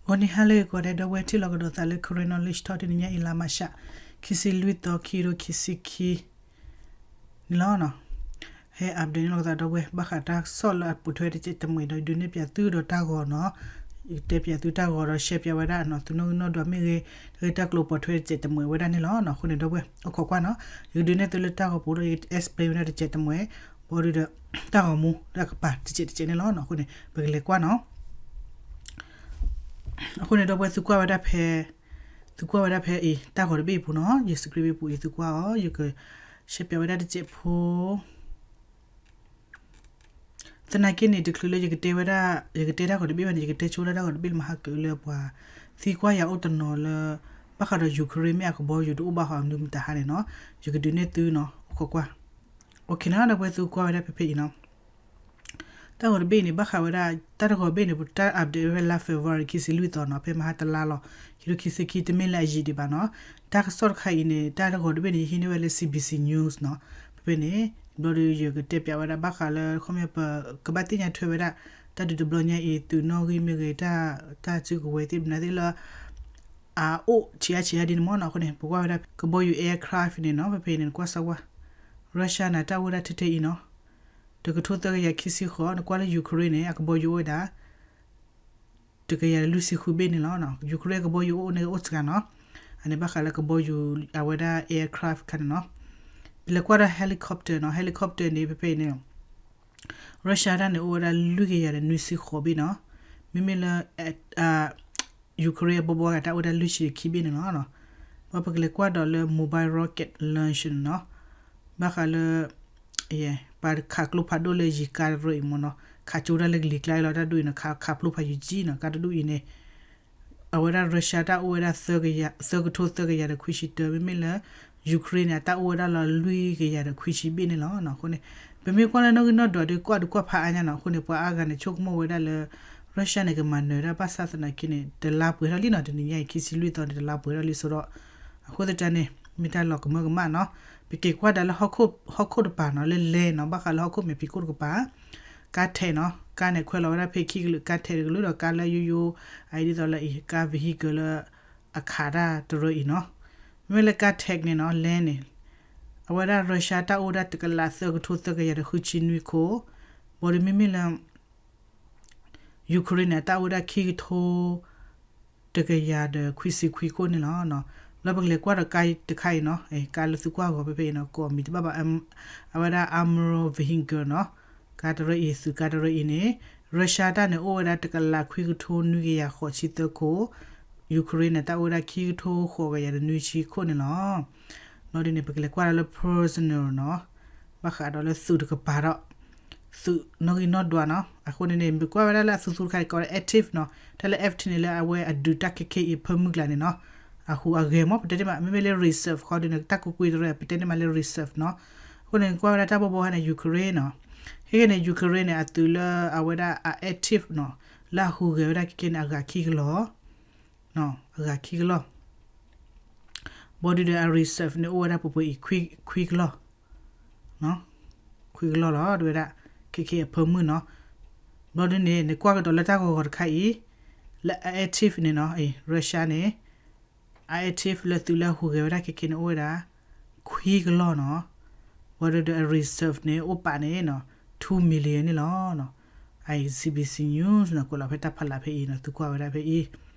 ဂီၤနံၤဟါလၢအဂ့ၤကိးဂၤဒဲး ဒီပုၢ်ဝဲၢ်ထံၣ်လိာ်ကဒီးသးလၢ Karen Knowledge Talk တနံၤညါအံၤ လါမၤရှး ခံဆံလွံၢ်သီ ခံကထိခံဆံခံ န့ၣ်လီၤ. ဟဲ update န့ၢ်လိာ်ကသးဒီပုၢ်ဝဲၢ် ဘၣ်ဃးတၢ်ကစီၣ်လၢအပိာ်ထွဲတစဲးတမှဲၤဒီး ဒုးနဲၣ်ပၠးသုဒီးတၢ်ဂီၤနီၤ, ယကတဲပၠးသုတၢ်ဂီၤဒီး ရှဲပၠးဝဲဒၣ်နီၤ သုနီၣ်ဂံၢ်နီၣ်ဒွးမ့ၢ်ဂ့ၤ တၢ်ဂ့ၢ်တၢ်ကျိၤပိာ်ထွဲတစဲးတမှဲၤဝဲဒၣ်န့ၣ်လီၤ. အဃိန့ၣ်ဒီပုၢ်ဝဲၢ် အိၣ်ခိးကွၢ်နီၤ, ယကဒုးနဲၣ်သုလၢတၢ်ဂီၤပူၤဒီး ယက explain ဝဲဒၣ်တစဲးတမှဲၤ ဘီဒုးဒီး တၢ်ဂီၤမူ တၢ်ကပၤတစဲးတစဲးန့ၣ်လီၤ. အဃိန့ၣ် ပကလဲၤကွၢ်နီၤ. အဃိန့ၣ်ဒီပုၢ်ဝဲၢ် သုကွၢ်ဝဲဒၣ်ဖဲ သုကွၢ်ဝဲဒၣ်ဖဲအံၤ တၢ်ဂီၤတဘ့ၣ်အံၤပူၤနီၤ, ယ screen ပူၤအံၤ သုကွၢ်အီၤ ယက ရှဲပၠးဝဲဒၣ်တစဲးဖိ သနာ်က့န့ၣ် တချုးလၢယကတဲဝဲဒၣ် ယကတဲတၢ်ဂီၤတဘ့ၣ်ဘၣ်န့ၣ် ယကတဲဆိဒၣ်တၢ်ဂီၤတဘ့ၣ်လၢမဟါကလၢပှၤသံကွၢ်ယၤအိၣ်တနီၤလၢ ဘၣ်ဃးဒီး Ukraine မ့ၢ်အကဘီယူၤတအိၣ်ဘၣ်ဃီအမနုၤမတၤဟါန့ၣ်နီၤ, ယကဒုးနဲၣ်သုနီၤ အိၣ်ခိးကွၢ်. အိၣ်ခိးနီၤ ဒီပုၢ်ဝဲၢ် သုကွၢ်ဝဲဒၣ်ဖဲဖဲအံၤနီၤ. တၢ်ဂီၤတဘ့ၣ်န့ၣ် ဘၣ်ဃးဝဲဒၣ် တၢ်တဂီၤတဘ့ၣ်န့ၣ် ပတၢ် update ဝဲဖဲလါ February ခံဆံလွံၢ်သီနီၤ, ဖဲမဟါတလါလီၤ, ခံကထိခံဆံခံ တမ့ၢ်လၢအယံာ်ဒံးဘၣ်နီၤ. တၢ်ကစီၣ်တခါအံၤန့ၣ် တၢ်တဂီၤတဘ့ၣ်န့ၣ် ယဟံးန့ၢ်ဝဲလၢ CBC News နီၤ, ဖဲဖဲန့ၣ် ဘျီဒီး ယကတဲပၠးဝဲဒၣ်ဘၣ်ဃးလၢ ခီပညီပကဘၣ်သ့ၣ်ညါထွဲဝဲဒၣ် တၢ်ဒုးတဘျီညါအံၤ သုးနီၣ်ဂံၢ်မ့ၢ်ဂ့ၤ တၢ် တၢ်စုကဝဲၤသ့ၣ်မနုၤသ့ၣ်လၢ အအိၣ်ဆံးအါဆံးအါဒ်န့ၣ်မ့ၢ်နီၤ. အဃိန့ၣ် ပကွၢ်ဝဲဒၣ် ကဘီယူၤ aircraft န့ၣ်နီၤ, ဖဲဖဲအံၤန့ၣ် နကွၢ်စၢ်ကွၢ် Russia န့ၣ် တၢ်အိၣ်ဝဲဒၣ်ထဲထဲအံၤနီၤ, တကထိသၢကယၤခံဆံဃိး, နကွၢ်လၢ Ukraine န့ၣ် အကဘီယူၤအိၣ်ဝဲဒၣ် တကယၤလွံၢ်ဆံဃုဘ့ၣ်န့ၣ်လီၤ. Ukraine ကဘီယူၤအိၣ်န့ၣ်အိၣ်စှၤနီၤ, အန့ၣ်ဘၣ်ဃးလၢကဘီယူၤအဝဲဒၣ် aircraft ခါန့ၣ်နီၤ. ပလဲၤကွၢ်ဒီး helicopter နီၤ, helicopter န့ၣ် ဖဲဖဲအံၤန့ၣ် Russia တၢ်န့ၣ်အိၣ်ဝဲဒၣ်လွံၢ်ကယၤဒီးနွံဆံဃိးဘ့ၣ်နီၤ, မ့မ့ၢ်လၢ Ukraine အဘီဘီဂၤတၢ်အိၣ်ဝဲဒၣ်လွံၢ်ဆံဒီးခံဘ့ၣ်န့ၣ်လီၤ. ဒီးပကလဲၤကွၢ်ဒီးလၢ mobile rocket launcher နီၤ, ဘၣ်ဃးလၢ ပှၤခးကျိဖးဒိၣ်လၢယံၤကါတရၢအံၤမ့ၢ်နီၤ, ခးကၠိဒၣ်လၢကလံၤကျါအံၤလီၤ, တၢ်ဒူၣ်အံၤနီၤ, ခး ခးဖျိဖးယံၤကၠံနီၤ, ကါတဒူၣ်အံၤန့ၣ် အဝဲဒၣ် Russia တၢ်အိၣ်ဝဲဒၣ် သၢကထိသၢကယၤဒီးခွံဆံတၢ, မ့မ့ၢ်လၢ Ukraine န့ၣ် အတၢ်အိၣ်ဝဲဒၣ်လီၤလွံၢ်ကယၤဒီးခွံဆံဘ့ၣ်န့ၣ်လီၤ. အဃိန့ၣ် ပမ့ၢ်ကွၢ်လၢနီၣ်ဂံၢ်နီၣ်ဒွးဒီး ကွၢ်ဒုးကွၢ်ဖးအါညါနီၤ, အဃိန့ၣ် ပှၤအါဂၤန့ၣ် ဆိကမိၣ်ဝဲဒၣ်လၢ Russia န့ၣ် ကမၤနၢၤဒၣ်ဘၣ်ဆၣ်သနာ်က့န့ၣ် တလါပှဲၤထီၣ်လံနီၤ, တနံၤညါအံၤ ခံဆံလွံၢ်သီန့ၣ် တလါပှဲၤထီၣ်လံဆိဒီး အဃိသတးန့ၣ် မ့ၢ်တၢ်လီၤကမၢကမၣ်နီၤ. ပက့ၤကွၢ်ဒၣ်လၢဟီၣ်ခိၣ်တပၤနီၤ, လၢလဲၤနီၤ, ဘၣ်ဃးလၢဟီၣ်ခိၣ်မဲာ်ဖံးခိၣ်တကပၤ ကါ tank နီၤ, ကါန့ၣ် ခွဲးလီၤဝဲဒၣ်ဖဲခံကလုာ်, ကါ tank တကလုာ်ဒီး ကါလၢယိယိ အအံၤဒ်သိးလၢအံၤ ကါ vehicle လၢအခးတၢ်တရၢအံၤနီၤ. မ့မ့ၢ်လၢကါ tank န့ၣ်နီၤ, လဲၤန့ၣ် အဝဲဒၣ် Russia တၢ်အိၣ်ဝဲဒၣ်တကလးသၢကထိသၢကယၤဒီးဃုဆံနွံခိၣ်, ဘၣ်ဒီးမ့မ့ၢ်လၢ Ukraine န့ၣ် အတၢ်အိၣ်ဝဲဒၣ်ခံကထိ တကယၤဒီးခွံဆံခွံခိၣ်န့ၣ်လီၤ. လၢပကလဲၤကွၢ်ဒီးကါတခါအံၤနီၤ, ကါလၢသုကွၢ်ဂီၤဖဲဖဲအံၤနီၤ, ကိးမံၤတဘၣ်ဘၣ်, အဝဲဒၣ် Armor vehicle နီၤ, ကါတရၢအံၤ သုးကါတရၢအံၤန့ၣ် Russia တၢ်န့ၣ် အိၣ်ဝဲဒၣ်တကလးခွံကထိနွံကယၤဃိးဆံသၢခိၣ်, Ukraine န့ၣ် တၢ်အိၣ်ဝဲဒၣ်ခံကထိဃိးကယၤဒီးနွံဆံခိၣ်န့ၣ်လီၤ. ဘျီဒ်န့ၣ် ပကလဲၤကွၢ်ဒီးလၢ personnel နီၤ, ဘၣ်ဃးဒီးလၢသုးတကပၤဒီး သုးနီၣ်ဂံၢ်နီၣ်ဒွးနီၤ. အဃိန့ၣ်န့ၣ် ပကွၢ်ဝဲဒၣ်လၢအသူသူတခါန့ၣ် ကိးဝဲဒၣ် active နီၤ, တၢ်လၢ active န့ၣ် လၢအဝဲအဒုးတၢ်ခဲခဲအံၤအဖၢမုၢ်ကျါန့ၣ်နီၤ, အဟူးအဂဲၤမး ပတဲတ့ၢ်မး, မ့မ့ၢ်လၢ reserve ဃီဒ်န့ၣ် တၢ်ကွ့ၢ်ကွ့ၢ်တရၢ ပတဲန့ၢ်မးလၢ reserve နီၤ. အဃိန့ၣ် ကွၢ်ဝဲဒၣ်တၢ်ဘီဘီဟါန့ၣ် Ukraine နီၤ, ခဲကနံၣ်န့ၣ် Ukraine န့ၣ် အသုးလၢအဝဲဒၣ်အ active နီၤ, လၢအဟူးဂဲၤဝဲဒၣ်ခဲခဲန့ၣ် အဂၤခံကလီၢ် အဂၤခံကလီၢ်, ဘၣ်ဒီးအ reserve န့ၣ် အိၣ်ဝဲဒၣ်ပှဲၤပှဲၤအံၤ ခွံကလီၢ်, ခွံကလီၢ်လီၤ တဲဝဲဒၣ် ခဲခဲအံၤအဖၢမုၢ်နီၤ. ဘျီဒ်န့ၣ် နကွၢ်ကဒီးလၢတၢ်ဂီၤဂီၤတခါအံၤ လၢအ active န့ၣ်နီၤ, Russia န့ၣ် အ active လၢသုးလၢအဟူးဂဲၤဝဲဒၣ်ခဲခဲန့ၣ် အိၣ်ဝဲဒၣ် ခွံကလီၢ်နီၤ. ဘၣ်ဒီးအ reserve န့ၣ် အိၣ်ပာ်န့ၣ် two million န့ၣ်လီၤ. အအံၤ CBC News နီၤ ကွဲးလီၤဖဲတၢ်ဖးလၢ်ဖဲအံၤနီၤ, သုကွၢ်ဝဲဒၣ်ဖဲအံၤ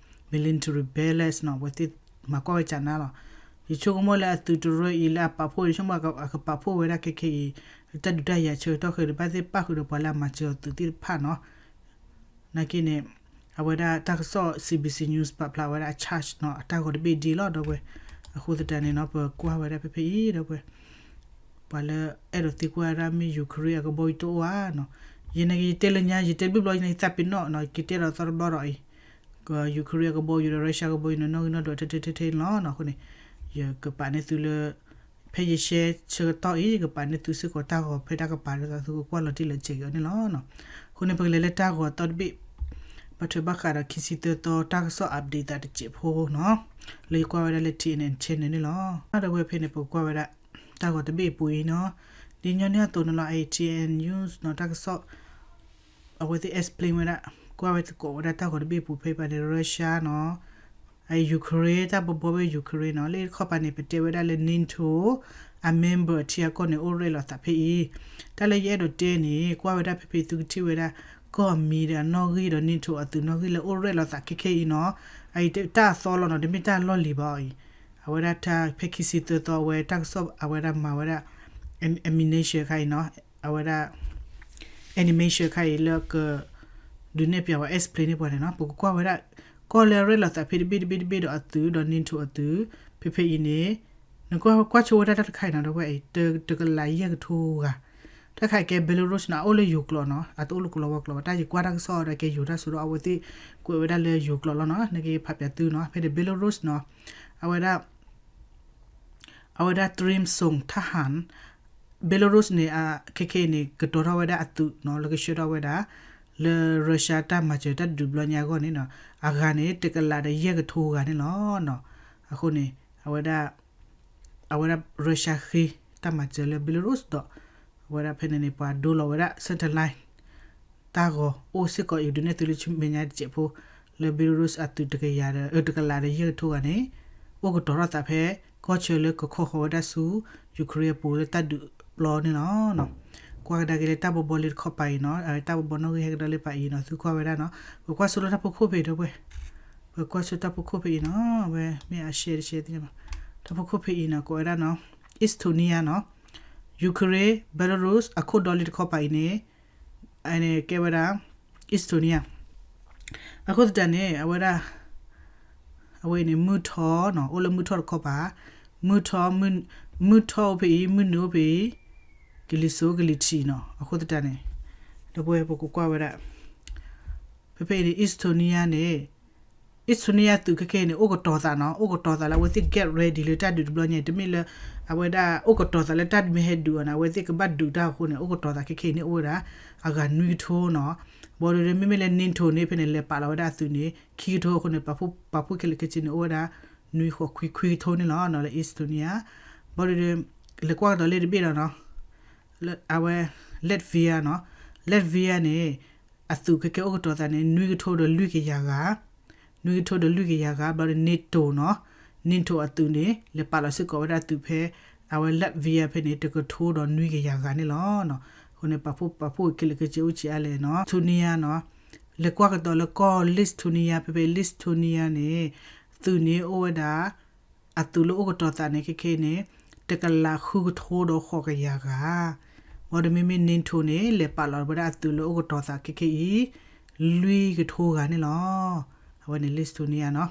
military balance နီၤ, အဝဲသ့ၣ်မၤကွၢ်ဝဲကနါလီၤ. ယဆိကမိၣ်လၢအသုးတရၢအံၤလၢအပာ်ဖှိၣ် ယဆိကမိၣ်အကပာ်ဖှိၣ်ဝဲဒၣ်ခဲခဲအံၤ တၢ်ဒုးတၢ်ယၤဆၢကတီၢ်ဃၢၤဒီး ဘၣ်သ့ၣ်ပၣ်ဃုာ်ဒီးပှၤလၢအမၤစၢၤအီၤသုးသ့ၣ်တဖၣ်နီၤ. နာ်က့န့ၣ် အဝဲဒၣ်တၢ်ကစီၣ် CBC News ပာ်ဖျါဝဲဒၣ်အ charge နီၤ, အတၢ်ဂီၤတဘ့ၣ်ဒ်လီၤ ဒီပုၢ်ဝဲၢ်. အဃိသတးန့ၣ်နီၤ ပကွၢ်ဝဲဒၣ်ဖဲဖဲအံၤ ဒီပုၢ်ဝဲၢ်, ပှၤလၢအဲၣ်ဒိးသံကွၢ်ဝဲဒၣ်မ့ၢ် Ukraine အကဘီယူၤတအိၣ်ဧါနီၤ. ယနာ်က့ ယတဲလၢညါ ယတဲဘျုးဘျီ ယနာ်က့သးပ့ၤနီၣ်နီၤ, ယကတဲဒီးသီတဘျီဒီးအံၤ Ukraine အကဘီယူၤဒီး Russia ကဘီယူၤန့ၣ် နီၣ်ဂံၢ်နီၣ်ဒွးထဲထဲထဲထဲန့ၣ်လီၤ. အဃိန့ၣ် ယကပာ်န့ၢ်သုလၢ ဖဲယရှဲဆၢကတီၢ်အံၤ ယကပာ်န့ၢ်သုစ့ၢ်ကီးတၢ်ဂီၤဖဲတၢ်ကပၤဒီး သုကကွၢ်လီၤတံၢ်လီၤဆဲးက့ၤအီၤန့ၣ်လီၤ. အဃိန့ၣ် ပကလဲၤလၢတၢ်ဂီၤသီတဘ့ၣ် ဘၣ်ထွဲဘၣ်ဃးဒီးခံဆံသၢသီ တၢ်ကစီၣ် update သးတစဲးဖိနီၤ, လၢယကွၢ်ဝဲဒၣ်လၢ T N N channel န့ၣ်လီၤ. ဒီပုၢ်ဝဲၢ်ဖဲန့ၣ် ပကွၢ်ဝဲဒၣ် တၢ်ဂီၤတဘ့ၣ်အပူၤအံၤနီၤ, ဒ်ညီနုၢ်အသိးန့ၣ်လီၤ A T N News နီၤ, တၢ်ကစီၣ် အဝဲသ့ၣ် explain ဝဲဒၣ် ကွၢ်ဝဲသကိးဝဲဒၣ်တၢ်ဂီၤတဘ့ၣ်ပူၤဖဲအံၤဘၣ်န့ၣ် Russia နီၤ, Ukraine တၢ်ဘီဘီဝဲ Ukraine နီၤ, လၢတခီပၤန့ၣ် ပတဲဝဲဒၣ်လၢ NATO အ member အထံအကီၢ်န့ၣ် အိၣ်ရဲၣ်လီၤသးဖဲအံၤ, တၢ်လၢယအဲၣ်ဒိးတဲန့ၣ် ကွၢ်ဝဲဒၣ်ဖဲဖဲသုကထံၣ်ဝဲဒၣ် ကီၢ်မံၤဒီးအနီၣ်ဂံၢ်ဒီး NATO အသုးနီၣ်ဂံၢ်လၢအိၣ်ရဲၣ်လီၤသးခဲခဲအံၤနီၤ, အအံၤတၢ်အသီလီၤနီၤ, တမ့ၢ်တၢ်လီၢ်လံၤဘၣ်အံၤ, အဝဲဒၣ်တၢ်ဖဲခံဆံသၢသီအဝဲတၢ်ကစီၣ်အဝဲဒၣ်မၤဝဲဒၣ် animation ခါအံၤနီၤ, အဝဲဒၣ် animation ခါအံၤလၢက ဒုးနဲၣ်ပျးဝဲ explain န့ၢ်ပှၤန့ၣ်နီၤ, ပကကွၢ်ဝဲဒၣ် ကီၢ်လၢအရဲၣ်လီၤသးဖဲတဘ့ၣ်တဘ့ၣ်တဘ့ၣ်ဒီးအသုးဒီး NATO အသုး, ဖဲဖဲအံၤန့ၣ် နကွၢ်ကွၢ်ဆိဝဲဒၣ်တၢ်တခါအံၤနီၤ, ဒီပုၢ်ဝဲၢ်အံၤ တကလးယဲၢ်ကထိဂၤ, တၢ်တခါအံၤကဲ Belarus နီၤ, အအိၣ်လၢယိၤကျိာ်နီၤ, အတအိၣ်လၢကလီၤဝါကျိာ်ဘၣ်, တၢ်ယကွၢ်တၢ်ကစီၣ်ဒီးကဲယိၤတၢ်စိဒီး အဝဲသ့ၣ်ကွဲးဝဲဒၣ်လၢယိၤကျိာ်လီၤနီၤ, နကဖးပၠးသုနီၤ, ဖဲန့ၣ် Belarus နီၤ, အဝဲဒၣ် အဝဲဒၣ် Trim Song Thahan, Belarus န့ၣ် ခဲခဲအံၤန့ၣ် ကတီၤထီၣ်ဝဲဒၣ်အသုးနီၤ, လၢကဆှၢထီၣ်ဝဲဒၣ် လၢ Russia တၢ်မၤစၢၤတၢ်ဒုးဘျီညါအဂီၢ်န့ၣ်နီၤ, အဂၤန့ၣ် တကလးဒီးယဲၢ်ကထိဂၤန့ၣ်လီၤနီၤ, အဃိန့ၣ် အဝဲဒၣ် အဝဲဒၣ် Russia ဃ့တၢ်မၤစၢၤလၢ Belarus ဒီး အဝဲဒၣ်ဖဲန့ၣ်န့ၣ် ပှၤဒိလီၤဝဲဒၣ် satellite တၢ်ဂီၤအိၣ်စ့ၢ်ကီးအံၤ ဒုးနဲၣ်သုလၢဆူမဲာ်ညါတစဲးဖိ လၢ Belarus အသုးတကယၤဒီး အတကလးဒီးယဲၢ်ကထိဂၤန့ၣ် အိၣ်ကတီၤထီၣ်သးဖဲ ကီၢ်ဆၢလၢကခီဃီၤဝဲဒၣ်ဆူ Ukraine အပူၤလၢတၢ်ဒုးပျီန့ၣ်လီၤ. ကွၢ်ကဒါက့ၤလၢတၢ်ဘီဘီလၢတခီပၤအံၤနီၤ, တၢ်ဘီဘီနီၣ်ဂံၢ်ဟဲကဒီးလၢပၤအံၤနီၤ, သုကွၢ်ဝဲဒၣ်နီၤ, ပကွၢ်ဆိလၢတၢ်ဖီခိၣ်ဖဲအံၤဒီးဝဲ, ပကွၢ်ဆိတၢ်ဖီခိၣ်ဖဲအံၤနီၤ, ဝဲမ့ၢ်အ share တ share သ့ၣ်ညါဘၣ်, တၢ်ဖီခိၣ်ဖဲအံၤနီၤ ကိးဝဲဒၣ်နီၤ, Estonia နီၤ, Ukraine, Belarus အခိၣ်ဒီလံတခီပၤအံၤန့ၣ် အန့ၣ်ကဲဝဲဒၣ် Estonia, အဃိသတးန့ၣ် အဝဲဒၣ် အဝဲအံၤန့ၣ် မုၢ်ထီၣ်နီၤ, အိၣ်လၢမုၢ်ထီၣ်တခီပၤ, မုၢ်ထီၣ်, မုၢ်ထီၣ်အိၣ်ဖဲအံၤ, မုၢ်နုာ်အိၣ်ဖဲအံၤ, ကလံၤစိးကလံၤထံးနီၤ, အဃိသတးန့ၣ် ဒီပုၢ်ဝဲၢ်ပကကွၢ်ဝဲဒၣ် ဖဲဖဲအံၤန့ၣ် Estonia န့ၣ် Estonia သုးခဲခဲအံၤန့ၣ် အိၣ်ကတီၤသးနီၤ, အိၣ်ကတီၤသးလၢအဝဲသ့ၣ် get ready လၢတၢ်ဒုးတဘျီညါအံၤ, တမ့ၢ်လၢ အဝဲဒၣ်အိၣ်ကတီၤသးလၢတၢ်ဒုးမ့ၢ်ဟဲဒုးအီၤန့ၣ် အဝဲသ့ၣ်ကဘၣ်ဒုးတၢ်အဃိန့ၣ် အိၣ်ကတီၤသးခဲခဲအံၤန့ၣ် အိၣ်ဝဲဒၣ် အဂၤနွံကထိနီၤ, ဘၣ်ဒီးမ့မ့ၢ်လၢ NATO န့ၣ် ဖဲန့ၣ် လဲၤပာ်လီၤဝဲဒၣ်အသုးန့ၣ် ခံကထိအဃိန့ၣ် ပာ်ဖှိၣ်ခဲလၢာ်ခဲဆ့န့ၣ် အိၣ်ဝဲဒၣ် နွံဃိးခွံခွံကထိန့ၣ်လီၤနီၤ လၢ Estonia, ဘၣ်ဒီး လဲၤကွၢ်ကဒီးလၢတဘ့ၣ်ဒီးနီၤ အဝဲ Latvia နီၤ, Latvia န့ၣ် အသုးခဲကဲအိၣ်ကတီၤသးန့ၣ် နွံကထိဒီးလွံၢ်ကယၤဂၤ, နွံကထိဒီးလွံၢ်ကယၤဂၤ, ဘၣ်ဒီး NATO နီၤ, NATO အသုးန့ၣ် လဲၤပာ်လီၤစ့ၢ်ကီးဝဲဒၣ်အသုးဖဲ အဝဲ Latvia ဖဲန့ၣ် တကထိဒီးနွံကယၤဂၤန့ၣ်လီၤ. အဃိန့ၣ် ပာ်ဖှိၣ်ပာ်ဖှိၣ်ခဲလၢာ်ခဲဆ့အိၣ်ဆံးအါလဲၣ်နီၤ, Estonia နီၤ, လဲၤကွၢ်ကဒီးလၢကီၢ် Lithuania ဖဲဖဲ Lithuania န့ၣ် သုးန့ၣ်အိၣ်ဝဲဒၣ် အသုးလၢအိၣ်ကတီၤသးန့ၣ် ခဲခဲအံၤန့ၣ် တကလးဃုကထိဒီးဃိးကယၤဂၤ, ဘၣ်ဒီးမ့မ့ၢ် NATO န့ၣ် လဲၤပာ်လီၤဝဲဒၣ်အသုးလၢအိၣ်ကတီၤသးခဲခဲအံၤ လွံၢ်ကထိဂၤန့ၣ်လီၤ. အဝဲန့ၣ် Lithuania နီၤ,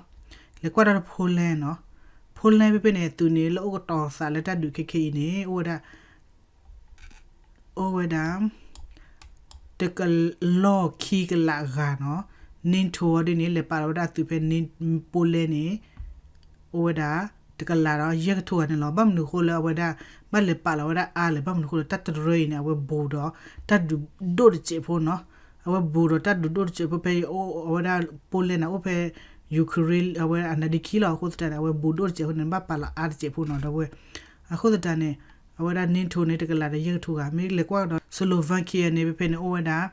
လဲၤကွၢ်ဒီး Poland နီၤ, Poland ဖဲဖဲန့ၣ် သုးန့ၣ်လၢအိၣ်ကတီၤသးလၢတၢ်ဒုးခဲခဲအံၤန့ၣ် အိၣ်ဝဲဒၣ် အိၣ်ဝဲဒၣ် တကလီၢ်ခံကလးဂၤနီၤ, NATO ဒ်န့ၣ် လဲၤပာ်လီၤဝဲဒၣ်အသုးဖဲ Poland န့ၣ် အိၣ်ဝဲဒၣ် တကလးဒီးယဲၢ်ကထိဂၤန့ၣ်လီၤ. ဘၣ်မနုၤအဃိလၢအဝဲဒၣ် ဘၣ်လဲၤပာ်လီၤဝဲဒၣ်အါလဲၣ်, ဘၣ်မနုၤအဃိလၢတၢ်တရၢအံၤန့ၣ် အဝဲဘူးဒီးတၢ်ဒုးဒိၣ်တစဲးဖိနီၤ, အဝဲဘူးဒီးတၢ်ဒုးဒိၣ်တစဲးဖိဖဲအံၤ အဝဲဒၣ် Poland န့ၣ် အိၣ်ဖဲ Ukraine အဝဲအနါဒ့ခံလီၤ. အဃိသတးန့ၣ် အဝဲဘူးဒိၣ်တစဲးဖိန့ၣ် ဘၣ်ပာ်လီၤအါတစဲးဖိနီၤ ဒီပုၢ်ဝဲၢ်, အဃိသတးန့ၣ် အဝဲဒၣ် NATO န့ၣ် တကလးဒီးယဲၢ်ကထိဂၤ, မ့ၢ်လဲၤကွၢ်ကဒီး Slovakia န့ၣ် ဖဲဖဲန့ၣ် အိၣ်ဝဲဒၣ်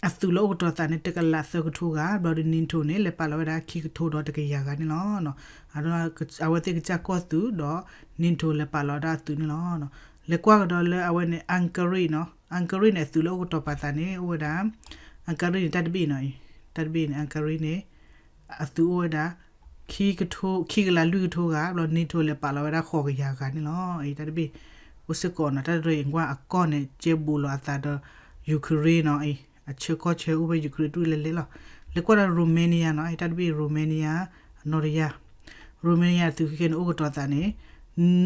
အသုးလၢအိၣ်ကတီၤသးန့ၣ် တကလးသၢကထိဂၤ, ဘျီဒီး NATO န့ၣ် လဲၤပာ်လီၤဝဲဒၣ်ခံကထိဒီးတကယၤဂၤန့ၣ်လီၤ. အဝဲသ့ၣ်ကစၢ်ကီၢ်သုးဒီး NATO လဲၤပာ်လီၤဝဲဒၣ်အသုးန့ၣ်လီၤ. လဲၤကွၢ်ကဒီးလၢအဝဲန့ၣ် Hungary နီၤ, Hungary န့ၣ် အသုးလၢအိၣ်ကတီၤပာ်သးန့ၣ် အိၣ်ဝဲဒၣ် Hungary န့ၣ် တၢ်တဘ့ၣ်နီၤ, တၢ်တဘ့ၣ်န့ၣ် Hungary န့ၣ် အသုးအိၣ်ဝဲဒၣ် ခံကထိ, ခံကလးလွံၢ်ကထိဂၤ, ဘျီ NATO လဲၤပာ်လီၤဝဲဒၣ်ဃိးကယၤဂၤန့ၣ်လီၤ. အံၤတၢ်တဘ့ၣ် အိၣ်စ့ၢ်ကီးနီၤ, တၢ်တရၢအံၤကွၢ်အကီၢ်န့ၣ် ကဲဘူးလီၤအသးဒီး Ukraine နီၤ, အံၤ အဆၢကီၢ်ဆၢအိၣ်ဖဲ Ukraine တူၢ်လဲၤလဲၤလီၤ. လဲၤကွၢ်ဒီး Romania နီၤ, အံၤတၢ်တဘ့ၣ် Romania အနီၢ်တယၢ်, Romania အသုးခဲခဲန့ၣ် အိၣ်ကတီၤသးန့ၣ်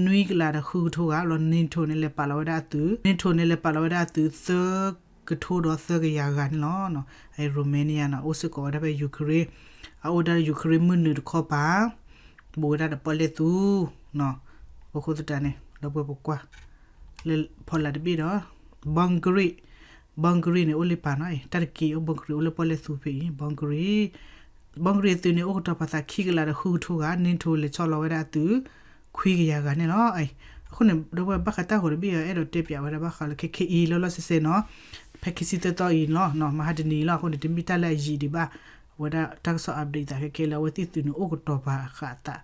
နွံကလးဒီးဃုကထိဂၤ, ဘျီ NATO န့ၣ် လဲၤပာ်လီၤဝဲဒၣ်အသုး, NATO န့ၣ် လဲၤပာ်လီၤဝဲဒၣ်အသုး သၢကထိဒီးသၢကယၤဂၤန့ၣ်လီၤ. အံၤ Romania နီၤ, အိၣ်စ့ၢ်ကီးဝဲဒၣ်ဖဲ Ukraine, အအိၣ်ဒၣ် Ukraine မုၢ်နုာ်တခီပၤ, ဘူးဝဲဒၣ်ဒီးပီၣ်လဲၣ်သူနီၤ, အဃိသတးန့ၣ် ဒီပုၢ်ဝဲၢ်ပကွၢ် လၢဖီလာ်တဘ့ၣ်ဒီး Bulgaria, Bulgaria န့ၣ် အိၣ်လၢပၤနီၤ, တၢ်တက့ၢ်အိၣ် Bulgaria အိၣ်လၢပီၣ်လဲၣ်သူဖဲအံၤ Bulgaria, Bulgaria အသုးန့ၣ် အိၣ်ကတီၤပာ်သးခံကလးဒီးဃုကထိဂၤ, NATO လဲၤဆီလီၤဝဲဒၣ်အသုး ခွံကယၤဂၤန့ၣ်လီၤ. အဃိန့ၣ် ဒီပုၢ်ဝဲၢ် ဘၣ်ဃးတၢ်ဂီၤတဘ့ၣ်အံၤ အဲၣ်ဒိးတဲပၠးဝဲဒၣ်ဘၣ်ဃးလၢခဲခဲအံၤလီၤလီၤဆဲးဆဲးနီၤ, ဖဲခံဆံသၢသီအံၤလီၤ, မဟါတနံၤအံၤလီၤ. အဃိန့ၣ် တမ့ၢ်တၢ်လၢအယံာ်ဒံးဘၣ်, အဝဲဒၣ်တၢ်ကစီၣ် update သးခဲခဲလၢာ် အဝဲသ့ၣ်သုးန့ၣ်အိၣ်ကတီၤပာ်ဃာ်အသး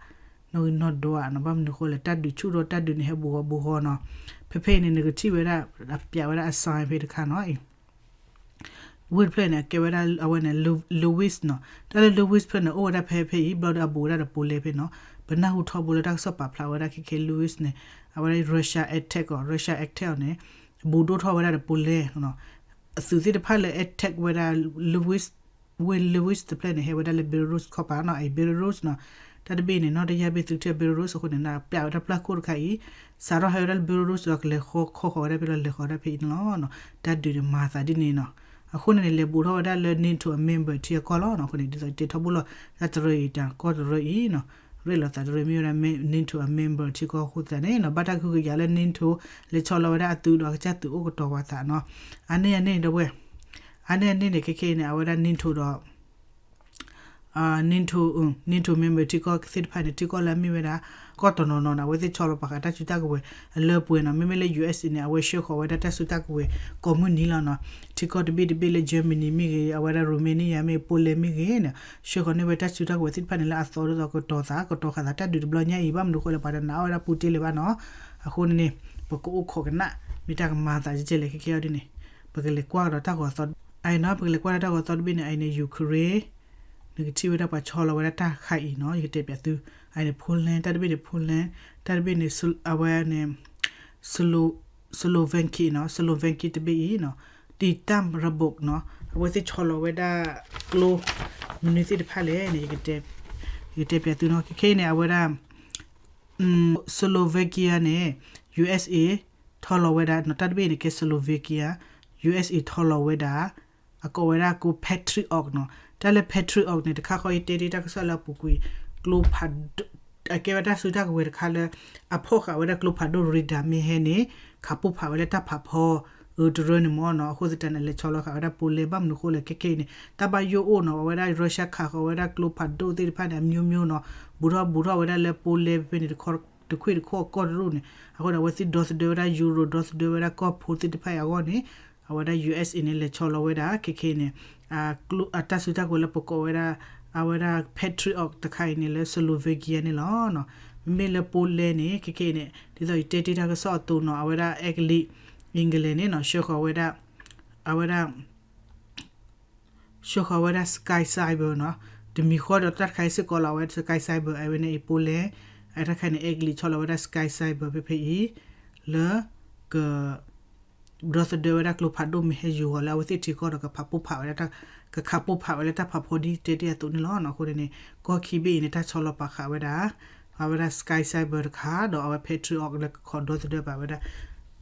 နီၣ်ဂံၢ်နီၣ်ဒွးနီၤ. ဘၣ်မနုၤအဃိလဲၣ် တၢ်ဒုးဆူၣ်ထီၣ် တၢ်ဒုးန့ၣ်ဟဲဘူးဂီၤဘူးဂီၤနီၤ. ဖဲဖဲအံၤန့ၣ် နကထံၣ်ဝဲဒၣ် အပြးဝဲဒၣ်အ sign ဖဲတခါနီၤ ဝ့ၢ်တဖျၢၣ်န့ၣ် အကဲဝဲဒၣ်အဝဲန့ၣ် Lewis နီၤ. တၢ်လၢ Lewis ဖျၢၣ်န့ၣ် အိၣ်ဝဲဒၣ်ဖဲဖဲအံၤ ဘျီဒီးအဘူးဝဲဒၣ်ဒီး Poland ဖဲနီၤ. ပနၢ်ဟူထီဘိလၢတၢ်ကစီၣ်ပာ်ဖျါဝဲဒၣ်ခဲခဲ Lewis န့ၣ် အဝဲဒၣ် Russia attack အီၤ Russia attack အီၤန့ၣ် ဘူးဒိၣ်ထီၣ်ဝဲဒၣ်ဒီး Poland နီၤ. အသုးသ့ၣ်တဖၣ်လၢ attack ဝဲဒၣ် Lewis ဝ့ၢ် Lewis တဖျၢၣ်န့ၣ် ဟဲဝဲဒၣ်လၢ Belarus ခီပၤနီၤ, အံၤ Belarus နီၤ. တၢ်တဘ့ၣ်န့ၣ် နီၢ်တယၢ်ဘ့ၣ်သုထၢ Belarus အဃိန့ၣ် နပြးဝဲဒၣ်ပျၢ်ခိၣ်တခါအံၤ စးထီၣ်ဟဲဝဲဒၣ်လၢ Belarus ဒီးကလဲၤဃီခီဃီၤဝဲဒၣ်ဖဲလီၤ လဲၤဃီၤဝဲဒၣ်ဖဲအံၤန့ၣ်လီၤ. တၢ်ဒုးန့ၣ်မၤသးဒ်န့ၣ်နီၤ. အဃိန့ၣ်န့ၣ် လဲၤဘူးထီၣ်ဝဲဒၣ်လၢ NATO အ member ထံအကီၢ်လီၤနီၤ. အဃိန့ၣ် ဒ်သိးတဲထီဘိလီၤ တၢ်တရၢအံၤ တၢ်ကီၢ်တရၢအံၤနီၤ ရဲၣ်လီၤသးတရၢမ့ၢ်ဝဲဒၣ် NATO အ member ထံကီၢ်အဃိသတးန့ၣ်နီၤ ဘၣ်တၢ်ကဟုကယာ်လၢ NATO လဲၤဆီလီၤဝဲဒၣ်အသုးဒီးအကစၢ်သုးအိၣ်ကတီၤဝဲသးနီၤ. အါန့ၢ်အန့ၣ်ဒီပုၢ်ဝဲၢ် အါန့ၢ်အန့ၣ်န့ၣ် ခဲခဲအံၤန့ၣ် အဝဲဒၣ် NATO ဒီး NATO, NATO member ထံကီၢ်သ့ၣ်တဖၣ်န့ၣ် ထံကီၢ်လၢအမ့ၢ်ဝဲဒၣ် ကီၢ်တနီၤနီၤန့ၣ် အဝဲသ့ၣ်ဆီလီၤပာ်ဃာ်တၢ်စုတၢ်ကဝဲၤအလၢပှဲၤနီၤ. မ့မ့ၢ်လၢ USA န့ၣ် အဝဲဆှၢဃီၤဝဲဒၣ်တၢ်စုတၢ်ကဝဲၤကိးမုၢ်နံၤလီၤနီၤ. ထံကီၢ်တဘ့ၣ်တဘ့ၣ်လၢ Germany မ့ၢ်ဂ့ၤ အဝဲဒၣ် Romania မ့ၢ် Poland မ့ၢ်ဂ့ၤန့ၣ် ဆှၢဃီၤန့ၢ်ဝဲတၢ်စုတၢ်ကဝဲၤသ့ၣ်တဖၣ်န့ၣ် လၢအသီဒ်သိးကတီၤသး ကတီၤဃာ်သးတၢ်ဒုးတဘျီညါအံၤ ဘၣ်မနုၤအဃိလဲၣ် ပှၤတနာ်အီၣ်ဝဲဒၣ် Putin လၢၤဘၣ်နီၤ. အဃိန့ၣ်န့ၣ် ပကအိၣ်ခိးကနၣ် မ့ၢ်တၢ်ကမၤသးကဲကဲလဲၣ် ခဲခဲအံၤဒ်န့ၣ် ပကလဲၤကွၢ်ကဒီးတၢ်ဂီၤသီ အံၤနီၤ ပကလဲၤကွၢ်ဒီးတၢ်ဂီၤသီတဘ့ၣ်န့ၣ် အံၤန့ၣ် Ukraine နကထံၣ်ဝဲဒၣ်ပှၤဆီလီၤဝဲဒၣ်တၢ်ခါအံၤနီၤ ယကတဲပၠးသု အံၤန့ၣ် Poland တၢ်တဘ့ၣ်န့ၣ် Poland တၢ်တဘ့ၣ်န့ၣ် အဝဲန့ၣ် Slo- Slovakia နီၤ Slovakia တဘ့ၣ်အံၤနီၤ တီတၢ်ရဘိးနီၤ အဝဲသ့ၣ်ဆီလီၤဝဲဒၣ်ကျိ မနုၤသ့ၣ်တဖၣ်လဲၣ်န့ၣ် ယကတဲပၠးသုနီၤ ခဲခဲအံၤန့ၣ် အဝဲဒၣ် Slovakia န့ၣ် USA ထီလီၤဝဲဒၣ်နီၤ တၢ်တဘ့ၣ်န့ၣ်ကဲ Slovakia USA ထီလီၤဝဲဒၣ် အကိးဝဲဒၣ်ကျိ Patriot နီၤ တၢ်လၢ Patriot န့ၣ် တခါဃီယတဲတ့ၢ်တၢ်ကစီၣ်လၢအပူၤကွံာ် ကျိဖးဒိၣ် အကဲဝဲတၢ်စုတၢ်ကဝဲၤတခါလၢ အဖီၣ်ဃာ်ဝဲဒၣ်ကျိဖးဒိၣ် radar မ့ၢ်ဟဲန့ၣ် ခးပိၢ်ဖးဝဲလၢတၢ်ဖးဖီ အၢတရၢန့ၣ်မ့ၢ်နီၤ အဃိသတးန့ၣ် လဲၤဆီလီၤဃာ်ဝဲဒၣ် Poland ဘၣ်မနုၤအဃိလဲၣ် ခဲခဲအံၤန့ၣ် တၢ်ဘၣ်ယိၣ်အိၣ်နီၤ အဝဲဒၣ် Russia ခးဃီၤဝဲဒၣ်ကျိဖးဒိၣ်သ့ၣ်တဖၣ်န့ၣ် အမျိုးမျိုးနီၤ ဘူးထီၣ်ဘူးထီၣ်ဝဲဒၣ်လၢ Poland ဖဲန့ၣ် တခွ့ၣ်တခီၣ်ကီၢ်တရူၢ်န့ၣ် အဃိန့ၣ် အဝဲသ့ၣ်ဒီသဒၢဝဲဒၣ် Euro ဒီသဒၢဝဲဒၣ်ကီၢ်ဖိသ့ၣ်တဖၣ်အံၤအဂီၢ်န့ၣ် အဝဲဒၣ် USA န့ၣ် လဲၤဆီလီၤဝဲဒၣ် ခဲခဲအံၤန့ၣ် အတၢ်စုတၢ်ကဝဲၤလၢပကိးဝဲဒၣ် အဝဲဒၣ် Patriot တခါအံၤန့ၣ်လၢ Slovakia န့ၣ်လီၤ. မ့မ့ၢ်လၢ Poland န့ၣ် ခဲခဲအံၤန့ၣ် ဒ်သိးယတဲတ့ၢ်တၢ်ကစီၣ်အသိးနီၤ အဝဲဒၣ် အဲကလံး England န့ၣ်နီၤ ဆှၢဃီၤဝဲဒၣ် အဝဲဒၣ် ဆှၢဃီၤဝဲဒၣ် Sky Cyber နီၤ တမံၤဃီဒီးတၢ်တခါအံၤစ့ၢ်ကီးလီၤ အဝဲ Sky Cyber အဝဲန့ၣ်အံၤ Poland အတၢ်တခါန့ၣ် အဲကလံးဆီလီၤဝဲဒၣ် Sky Cyber ဖဲဖဲအံၤ လၢ က ဒီသဒၢဝဲဒၣ်ကျိဖးဒိၣ်မ့ၢ်ဟဲယူၤဃီၤလၢအဝဲသ့ၣ်ထံကီၢ်ဒီးကဖးပိၢ်ဖးဝဲဒၣ် ကခးပိၢ်ဖးဝဲလၢတၢ်ဖးဖီဒ်တဲတ့ၢ်အသိးန့ၣ်လီၤ. အဃိန့ၣ် ကီၢ်ခံဘ့ၣ်အံၤန့ၣ် တၢ်ဆီလီၤပာ်ဃာ်ဝဲဒၣ် အဝဲဒၣ် Sky Cyber တခါ ဒီးအဝဲ Patriot လၢကခိးဒီသဒၢပာ်ဝဲဒၣ်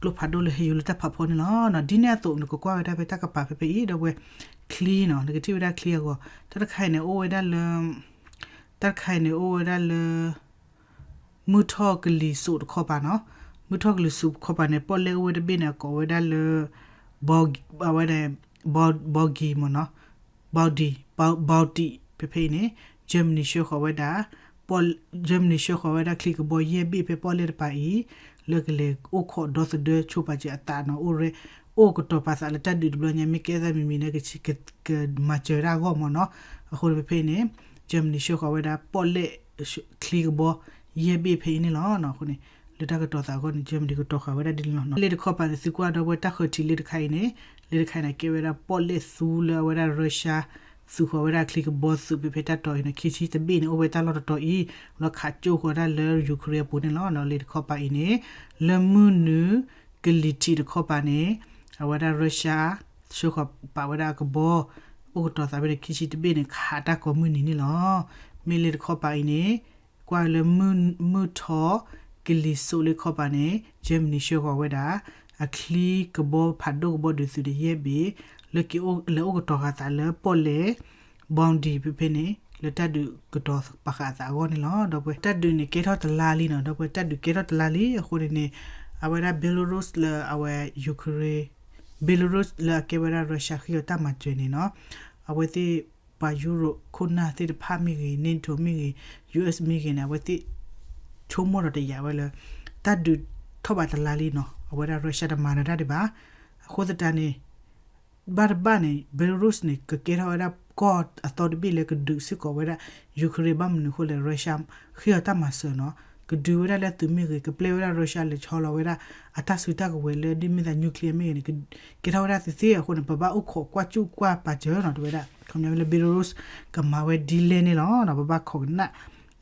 ကျိဖးဒိၣ်လၢဟဲယူၤလၢတၢ်ဖးဖီန့ၣ်လီၤ. ဒ်န့ၣ်အသိး နကကွၢ်ဝဲဒၣ်ဖဲတၢ်ကပၤဖဲဖဲအံၤ ဒီပုၢ်ဝဲၢ် ချံနီၤ နကထံၣ်ဝဲဒၣ်ချံအဂီၢ် တၢ်တခါအံၤန့ၣ် အိၣ်ဝဲဒၣ်လၢ တၢ်တခါအံၤန့ၣ် အိၣ်ဝဲဒၣ်လၢ မုၢ်ထီၣ်ကလံၤစိးတခီပၤနီၤ မုၢ်ထီၣ်ကလံၤစိးတခီပၤန့ၣ် ပီၣ်လဲၣ်အိၣ်ဝဲတဘ့ၣ်န့ၣ် အကိးဝဲဒၣ်လၢ အဝဲဒၣ် Bounty မ့ၢ်နီၤ Bounty Bounty ဖဲဖဲအံၤန့ၣ် Germany ဆှၢဃီၤဝဲဒၣ် Germany ဆှၢဃီၤဝဲဒၣ်ချံကဘီယဲၢ်ဘ့ၣ် ဖဲပီၣ်လဲၣ်တပၤအံၤ လၢကလဲၤအိၣ်ခိးဒီသဒၢဆိပာ်စၢၤအသးနီၤ အိၣ်ရဲ အိၣ်ကတီၤပာ်သးလၢတၢ်ဒုးတဘျီညါ မ့ၢ်ကဲသးမံၤမံၤန့ၣ် ကမၤစၢၤတၢ်အဂီၢ်မ့ၢ်နီၤ. အဃိန့ၣ်ဖဲဖဲအံၤန့ၣ် Germany ဆှၢဃီၤဝဲဒၣ်ပီၣ်လဲၣ် ချံကဘီယဲၢ်ဘ့ၣ်ဖဲအံၤန့ၣ်လီၤ. အဃိန့ၣ် လၢတၢ်ကတီၤသးအဂီၢ်န့ၣ် Germany ကတီၤဃာ်ဝဲဒၣ်ဒ်န့ၣ်လီၤ. လ့တခီပၤန့ၣ် သုကွၢ်ဒီပုၢ်ဝဲၢ် တၢ်ဃၢၤထံးလ့တခါအံၤန့ၣ် လ့တခါအံၤန့ၣ် ကဲဝဲဒၣ်ပီၣ်လဲၣ်သူလၢအဝဲဒၣ် Russia သုးဃီၤဝဲဒၣ်ချံကဘီသုးဖဲဖဲတၢ်တီၤအံၤန့ၣ် ခံဆံတဘ့ၣ်န့ၣ် အိၣ်ဝဲတၢ်လီၢ်တတီၤအံၤ လီၤခးကၠိဃီၤဒၣ်လၢ Ukraine အပူၤန့ၣ်လီၤ. လ့တခီပၤအံၤန့ၣ် လၢမုၢ်နုာ်ကလံၤထံးတခီပၤန့ၣ် အဝဲဒၣ် Russia ဆှၢဃီၤပာ်ဝဲဒၣ်အကဘီ အိၣ်ကတီၤသးဖဲန့ၣ် ခံဆံတဘ့ၣ်န့ၣ် ခးတၢ်ကိးမုၢ်နံၤန့ၣ်လီၤ. မ့ၢ်လ့တခီပၤအံၤန့ၣ် ကွၢ်လၢမုၢ်ထီၣ်ကလံၤစိးလ့တခီပၤန့ၣ် Germany ဆှၢဃီၤဝဲဒၣ် အချံကဘီဖးဒိၣ်ကဘီဒုးသုးန့ၣ်ယဲၢ်ဘ့ၣ် လၢကလဲၤအိၣ်ကတီၤဃာ်သးလၢပီၣ်လဲၣ် Bounty ဖဲဖဲန့ၣ် လၢတၢ်ဒုးကတီၤပာ်ဃာ်အသးအဂီၢ်န့ၣ်လီၤ. ဒီပုၢ်ဝဲၢ် တၢ်ဒုးန့ၣ်ကဲထီၣ်တလါလံနီၤ ဒီပုၢ်ဝဲၢ် တၢ်ဒုးကဲထီၣ်တလါလံ အဃိန့ၣ်န့ၣ် အဝဲဒၣ် Belarus လၢအဝဲ Ukraine Belarus လၢအကဲဝဲဒၣ် Russia ဃ့အီၤတၢ်မၤစၢၤန့ၣ်နီၤ အဝဲသ့ၣ်ပှၤ Europe ခိၣ်နၢ်သ့ၣ်တဖၣ်မ့ၢ်ဂ့ၤ NATO မ့ၢ်ဂ့ၤ US မ့ၢ်ဂ့ၤန့ၣ် အဝဲသ့ၣ်ဆိကမိၣ်ဒီးတယာ်ဝဲလၢ တၢ်ဒုးထီၣ်ဘးတလါလံနီၤ အဝဲဒၣ် Russia တမၤနၢၤတၢ်ဒံးဘၣ်. အဃိသတးန့ၣ် ဘၣ်တဘၣ်န့ၣ် Belarus န့ၣ် ကကဲထီၣ်ဝဲဒၣ်ကီၢ်အသီတဘ့ၣ်လၢကဒုးစ့ၢ်ကီးဝဲဒၣ် Ukraine ဘၣ်မနုၤအဃိလဲၣ် Russia ဃ့အီၤတၢ်မၤစၢၤနီၤ, ကဒုးဝဲဒၣ်လၢအသုးမ့ၢ်ဂ့ၤ ကပျဲဝဲဒၣ် Russia လဲၤဆီလီၤဝဲဒၣ် အတၢ်စုတၢ်ကဝဲၤလၢဒ်မ့ၢ်သး nuclear မ့ၢ်ဂ့ၤန့ၣ် ကဲထီၣ်ဝဲဒၣ်သ့သ့အဃိန့ၣ် ပဘၣ်အိၣ်ခိးကွၢ်စူၣ်ကွၢ်ပာ်စၢၤနီၤ တဲဝဲဒၣ် ခီပညီဝဲလၢ Belarus ကမၤဝဲဒ်လဲၣ်န့ၣ်လီၤ. ပဘၣ်ခိးကနၣ်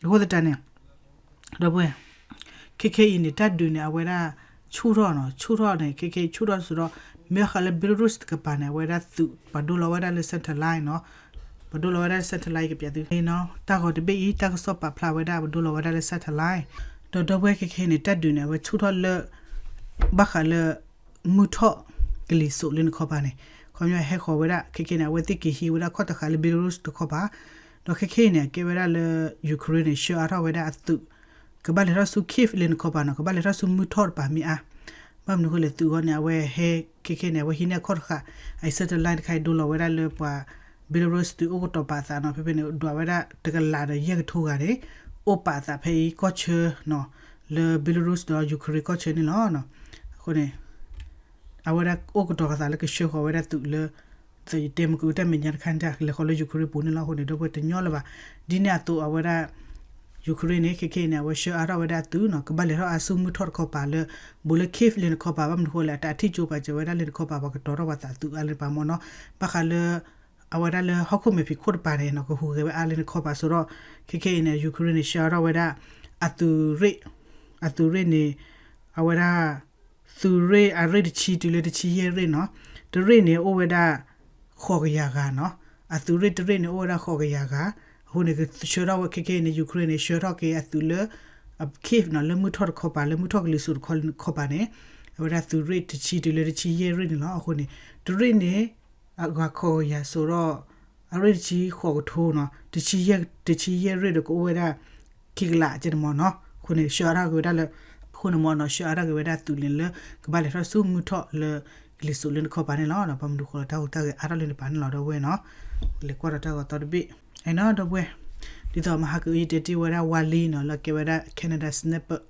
အဃိသတးန့ၣ် ဒီပုၢ်ဝဲၢ် ခဲခဲအံၤန့ၣ် တၢ်ဒုးန့ၣ် အဝဲဒၣ်ဆူၣ်ထီၣ်နီၤ, ဆူၣ်ထီၣ်န့ၣ် ခဲခဲအံၤဆူၣ်ထီၣ်စ့ၢ်ဒီး မ့ၢ်ဘၣ်ဃးလၢ Belarus တကပၤန့ၣ် အဝဲဒၣ်သုး ပှၤဒိလီၤဝဲဒၣ်လၢ satellite နီၤ, ပှၤဒိလီၤဝဲဒၣ်လၢ satellite ကပျးသုနီၤ, တၢ်ဂီၤတဘ့ၣ်အံၤ တၢ်ကစီၣ်ပာ်ဖျါဝဲဒၣ် ပှၤဒိလီၤဝဲဒၣ်လၢ satellite ဒီးဒီပုၢ်ဝဲၢ်ခဲခဲအံၤန့ၣ် တၢ်ဒုးန့ၣ် အဝဲဆူၣ်ထီၣ်လၢ ဘၣ်ဃးလၢ မုၢ်ထီၣ်ကလံၤစိးလၢနခီပၤန့ၣ် ခီပညီဟဲဃီၤဝဲဒၣ် ခဲခဲန့ၣ် အဝဲသ့ၣ်က့ၤဟံးဝဲဒၣ်ခီၣ်တဃာ်လၢ Belarus တခီပၤ, ဒီးခဲခဲအံၤန့ၣ် အကဲဝဲဒၣ်လၢ Ukraine န့ၣ် ဆှၢအါထီၣ်ဝဲဒၣ်အသုး ကဘၣ်လဲၤထီၣ်ဆူ Kyiv လၢနခီပၤနီၤ, ကဘၣ်လဲၤထီၣ်ဆူမုၢ်ထီၣ်တပၤမ့ၢ်အါ, ဘၣ်မနုၤအဃိလဲၣ် သုးဂီၢ်န့ၣ် အဝဲဟဲ ခဲခဲန့ၣ် အဝဲဟံးန့ၢ်ခီၣ်တဃာ် အ satellite တခါအံၤ ဒိလီၤဝဲဒၣ်လၢပှၤ Belarus သုးအိၣ်ကတီၤပာ်အသးနီၤ, ဖဲဖဲန့ၣ် ဒွးဝဲဒၣ်တကလးဒီးယဲၢ်ကထိဂၤန့ၣ် အိၣ်ပာ်အသးဖဲအံၤကီၢ်ဆၢနီၤ, လၢ Belarus ဒီး Ukraine ကီၢ်ဆၢန့ၣ်လီၤ. အဃိန့ၣ် အဝဲဒၣ်အိၣ်ကတီၤအသးလၢကဆှၢဃီၤဝဲဒၣ်သုးလၢ ယတဲမ့ၢ်ကတၢၢ်မဲာ်ညါတခါန့ၣ် တၢ်လဲၤဃီၤလၢ Ukraine ပူၤန့ၣ်လီၤ. အဃိန့ၣ် ဒီပုၢ်ဝဲၢ်တညီလၢၤဘၣ်, ဒ်န့ၣ်အသိးအဝဲဒၣ် Ukraine န့ၣ် ခဲခဲအံၤန့ၣ် အဝဲဆှၢအါထီၣ်ဝဲဒၣ်အသုးနီၤ, ကဘၣ်လဲၤထီၣ်အါဆူမုၢ်ထီၣ်တခီပၤလၢ ဘူးလၢ Kyiv လၢနခီပၤ ဘၣ်မနုၤအဃိလဲၣ် အတၢ်ထံၣ်ကၠိပာ်စၢၤဝဲဒၣ်လၢနခီပၤ ပှၤကတီၤထီၣ်ပှၤသးသုးအါလၢနပၤမ့ၢ်နီၤ, ဘၣ်ဃးလၢ အဝဲဒၣ်လၢဟီၣ်ခိၣ်မဲာ်ဖံးခိၣ်တပၤန့ၣ်နီၤ ကဟူးဂဲၤဝဲအါလၢနခီပၤစ့ၢ်ဒီး ခဲခဲအံၤန့ၣ် Ukraine န့ၣ် ဆှၢအါထီၣ်ဝဲဒၣ် အသုးရ့ၣ်, အသုးရ့ၣ်န့ၣ် အဝဲဒၣ် သုးရ့ၣ်အရ့ၣ်တဆံတုၤလၢတဆံယဲၢ်ရ့ၣ်နီၤ, တရ့ၣ်န့ၣ်အိၣ်ဝဲဒၣ် ဃိးကယၤဂၤနီၤ, အသုးရ့ၣ်တရ့ၣ်န့ၣ်အိၣ်ဝဲဒၣ်ဃိးကယၤဂၤ, အဃိန့ၣ် ကဆှၢထီၣ်ဝဲခဲခဲအံၤန့ၣ် Ukraine န့ၣ် ဆှၢထီၣ်က့ၤအသုးလၢ Kyiv နီၤ လၢမုၢ်ထီၣ်တခီပၤ လၢမုၢ်ထီၣ်ကလံၤစိးတခီပၤန့ၣ် အဝဲဒၣ်သုးရ့ၣ်တဆံတုၤလၢတဆံယဲၢ်ရ့ၣ်န့ၣ်လီၤ. အဃိန့ၣ် တရ့ၣ်န့ၣ် အဂၤဃိးကယၤစ့ၢ်ဒီး အရ့ၣ်တဆံဃိးကထိနီၤ, တဆံယဲၢ်ရ့ၣ်ဒီးကအိၣ်ဝဲဒၣ် ခံကလးကဲန့ၣ်မ့ၢ်နီၤ, အဃိန့ၣ် ဆှၢအါထီၣ်က့ၤဝဲဒၣ်လၢ အဃိန့ၣ်မ့ၢ်နီၤ ဆှၢအါထီၣ်က့ၤဝဲဒၣ်သုးန့ၣ်လၢ ကဘၣ်လဲၤထီၣ်ဆူမုၢ်ထီၣ်လၢ ကလံၤစိးလၢနခီပၤန့ၣ်လီၤ. ဘၣ်မနုၤဃိလၢတၢ်ဟူးတၢ်ဂဲၤအါထီၣ်လၢနပၤန့ၣ်လီၤ ဒီပုၢ်ဝဲၢ်နီၤ, လဲၤကွၢ်ဒီးတၢ်ဂီၤသီတဘ့ၣ် အံၤနီၤ ဒီပုၢ်ဝဲၢ်, ဒ်သိးမဟါကအု ယတဲတ့ၢ်ဝဲဒၣ် Wally နီၤ လၢကဲဝဲဒၣ် Canada Sniper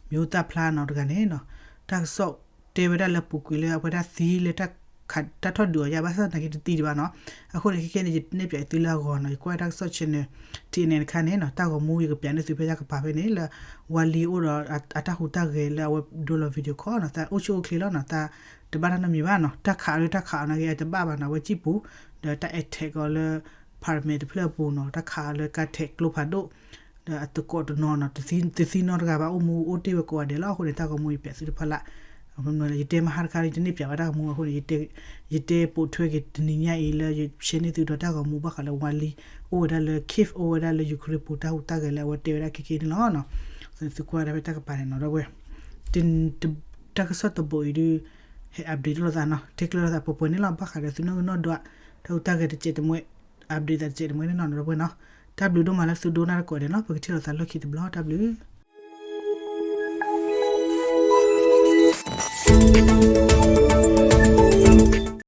မံၤဟူသၣ်ဖျါနီၤတဂၤန့ၣ်နီၤ, တၢ်ကစီၣ်တဲဝဲဒၣ်လၢပူၤကွံာ်လၢအဝဲဒၣ်သံလၢ တၢ်ထီၣ်ဒုးအီၤယါ ဘၣ်ဆၣ်သနာ်က့တသံဒံးဘၣ်နီၤ, အဃိန့ၣ် ခဲခဲန့ၣ် ယနဲၣ်ပၠးသုလၢအဂီၢ်နီၤ, ယကွၢ်တၢ်ကစီၣ် channel ထံၣ်န့ၣ်တခါန့ၣ်နီၤ, တၢ်ဂီၤမူယကပၠးန့ၢ်သုဖဲယကပၤဖဲန့ၣ်လၢ Wally အိၣ်ဒီးအတၢ်ဟူးတၢ်ဂဲၤလၢအဝဲဒိလီၤ video call နီၤ, တၢ်အိၣ်ဆူၣ်အိၣ်ချ့လီၤနီၤ, တၢ်တဘၣ်တၢ်နီတမံၤဘၣ်နီၤ, တၢ်ခးအီၤလၢတၢ်ခးအီၤနာ်က့အတဘၣ်ဘၣ်နီၤ, အဝဲစံၣ်ပူၤ ဒီးတၢ် attack အီၤလၢ apartment တဖျၢၣ်အပူၤနီၤ, တၢ်ခးအီၤလၢကါထဲးကျိဖးဒိၣ် ဒီးအသကိးတနီၤနီၤ, တသံနီတဂၤဘၣ် အိၣ်မူအိၣ်တ့ၢ်ဝဲကိးဂၤဒဲးလီၤ. အဃိန့ၣ် တၢ်ဂီၤမူယပၠးသုတဖၣ်လၢ်, ယတဲမဟါတခါ ယတန့ၢ်ပၠးဝဲတၢ်ဂီၤမူအဃိန့ၣ် ယတဲပိာ်ထွဲက့ၤတနံၤညါအံၤလၢယ share န့ၢ်သုဒီးတၢ်ဂီၤမူဘၣ်ဃးလၢ Wally အိၣ်ဝဲဒၣ်လၢ Kyiv အိၣ်ဝဲဒၣ်လၢ Ukraine ပူၤ တၢ်ဟူးတၢ်ဂဲၤလၢအဝဲတဲဝဲဒၣ်ခဲခဲန့ၣ်လီၤ. သုကွၢ်ဒၣ်ဖဲတၢ်ကပၤန့ၣ်နီၤ ဒီပုၢ်ဝဲၢ်, တၢ်ကစီၣ်တဘိအံၤဒုး ဟဲ update လိာ်သးနီၤ, တဲကျၢၤလိာ်သးပှဲၤပှဲၤန့ၣ်လီၤ, ဘၣ်ဃးဒီးသုနီၢ်ဂံၢ်နီၢ်ဒွး တၢ်ဟူးတၢ်ဂဲၤတစဲးတမှဲ update သးတစဲးတမှဲန့ၣ်နီၤ ဒီပုၢ်ဝဲၢ်နီၤ, တၢ်ဘျုးဒိၣ်မးလၢသုဒိကနၣ်တကိးဂၤဒဲးနီၤ, ပကထံၣ်လိာ်သးလီၢ်ခံတဘျီ တၢ်ဘျုး